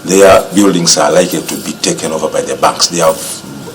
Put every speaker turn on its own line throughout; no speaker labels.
Their buildings are likely to be taken over by the banks. They have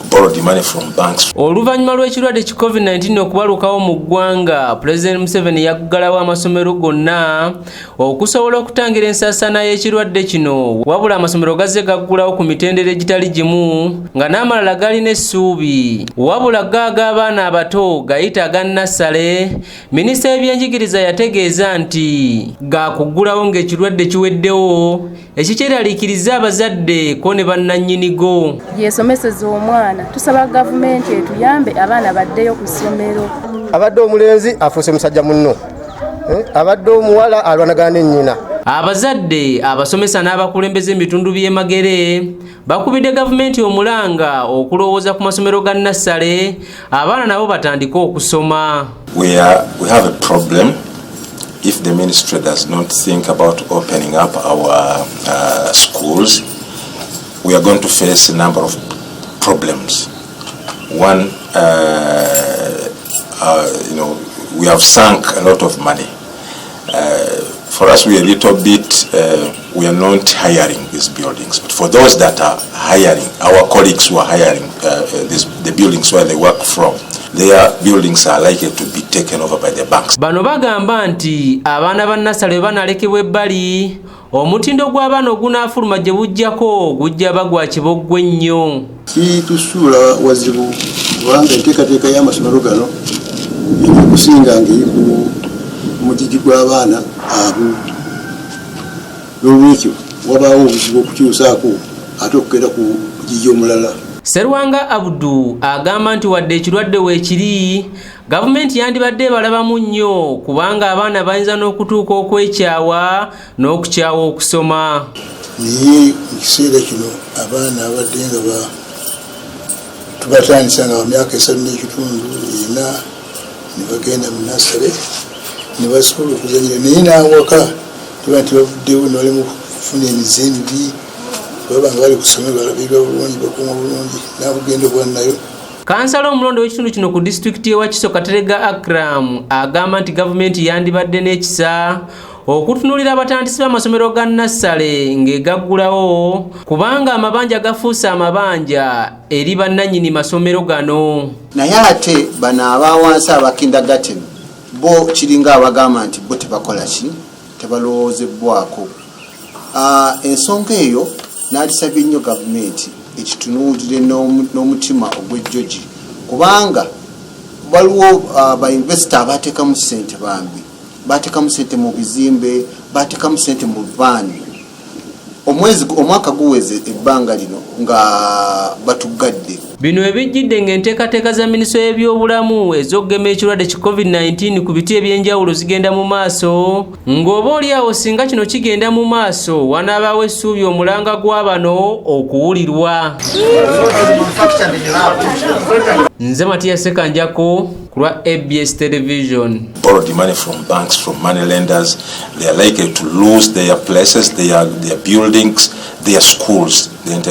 borrowed money from banks.
Oluvannyuma lw'ekirwadde ki COVID-19 okubalukawo mu ggwanga, Pulezidenti Museveni yaggalawo amasomero gonna okusobola okutangira ensaasaana y'ekirwadde kino. Wabula amasomero gazze gaggulawo ku mitendera egitali gimu, nga n'amalala galina essuubi. Wabula gaaga abaana abato gayita aga nursery, minisita w'ebyenjigiriza yategeeza nti gaakuggulawo ng'ekirwadde kiweddewo, ekikyeraliikiriza abazadde ko ne bannannyinigo.
Gyesomeseza omwana. Tusaba gavumenti etuyambe, abaana baddeyo ku ssomero.
Abadde omulenzi afuuse musajja munno. Abadde omuwala alwanagana ne nnyina.
Abazadde, abasomesa n'abakulembeze ebitundu by'e Magere bakubidde gavumenti omulanga okulowooza ku masomero ga nursery, abaana nabo batandike okusoma.
We have a problem if the ministry does not think about opening up our schools. We are going to face a number of problems. One, we have sunk a lot of money. For us, we are a little bit, we are not hiring these buildings. But for those that are hiring, our colleagues who are hiring the buildings where they work from, their buildings are likely to be taken over by the banks.
Bano bagamba nti abaana ba nursery bwe banalekebwa ebbali, omutindo gw'abaana ogunaafuluma gye bujjako gujja bagwa kiboggwe nnyo.
Kitusuula wazibu kubanga enteekateeka y'amasomero gano okusinga ng'eri ku mugigi gw'abaana abo. N'olwekyo wabaawo obuzibu okukyusaako ate okugenda ku mugigi omulala.
Serwanga Abdu agamba nti wadde ekirwadde weekiri, gavumenti yandibadde ebalabamu nnyo, kubanga abaana bayinza n'okutuuka okwekyawa n'okukyawa okusoma.
Naye mu kiseera kino abaana abadde nga tubatandisa nga ba myaka 3.5, 4, ne bagenda mu nursery ne basobola okuzanyira, naye n'awaka tuba nti bavuddewo ne balema okufuna emize emibi. Baba nga bali ku ssomero, balabirwa bulungi, bakuumwa bulungi, nakugenda obwannayo.
Kansala omulondo w'ekitundu kino ku disitulikiti y'e Wakiso, Katerega Akram, agamba nti gavumenti yandibadde n'ekisa okutunuulira abatandisi b'amasomero ga nursery ng'egaggulawo, kubanga amabanja gafuuse amabanja eri bannannyini masomero gano.
Naye ate bano abawansi aba kindergarten bo kiringa abagamba nti bo tebakola ki, tebalowoozebwako. Ensonga eyo nandisabye nnyo gavumenti ekitunuulire n'omutima ogw'ejjogi, kubanga waliwo ba investor abateekamu sente, bambi bateekamu sente mu bizimbe, bateekamu sente mu vaani. Omwezi, omwaka guweze ebbanga lino nga batugadde.
Bino ebijjidde ng'enteekateeka za minisitule y'ebyobulamu ez'okugema ekirwadde ki COVID-19 ku biti ebyenjawulo zigenda mu maaso, ng'oba oli awo singa kino kigenda mu maaso, wanaabaawo essuubi omulanga gwa bano okuwulirwa. Nze Matiya Sekanjako ku lwa ABS Television.
Borrowed money from banks, from money lenders. They are likely to lose their places, their buildings, their schools, the entire